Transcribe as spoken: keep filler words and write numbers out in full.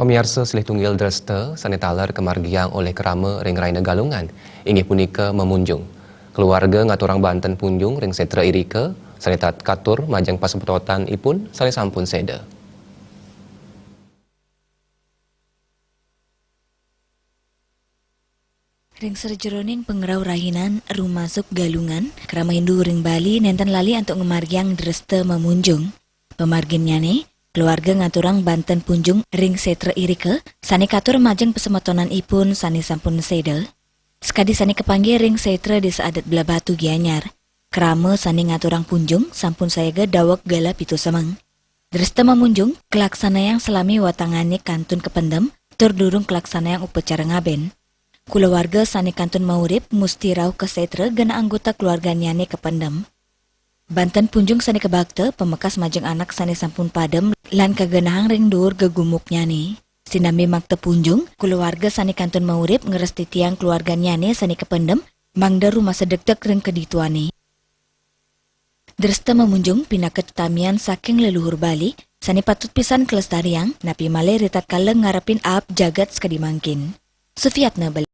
Miarsa, silih tunggil dresta sane taler kamargiang olih krama ring Raina Galungan, inggih punika mamunjung. Keluarga ngaturang banten punjung ring setra irika, sane tat-, katur majeng pasemetotan ipun sane sampun seda. Ring sajeroning pangrauh rahinan rumasuk Galungan, krama Hindu ring Bali nenten lali antuk ngamargiang dresta mamunjung. Pamarginnyane, keluarga ngaturang banten punjung ring setra irika, sane katur majeng pasemetonan ipun sane sampun seda. Sakadi sane kapanggih ring setra Desa Adat Blahbatu Gianyar, krama sane ngaturang punjung sampun sayaga daweg galah pitu semeng. Dresta mamunjung kalaksanayang salami watangane kantun kapendem tur durung kalaksanayang upacara ngaben. Kulawarga sane kantun maurip musti rauh ka setra genah anggota kulawargannyane kapendem. Banten punjung sane kabakta pamekas majeng anak sane sampun padem lan kagenahang ring duur gegumuknyane. Sinambi makta punjung, kulawarga sane kantun maurip ngrestitiang kulawargannyane sane kapendem mangda rumasa degdeg ring kedituane. Dresta mamunjung pinaka tetamian saking leluhur Bali sane patut pisan kalestariang, napi malih ritatkala ngarepin aab jagat sakadi mangkin. Sufiatna Bali.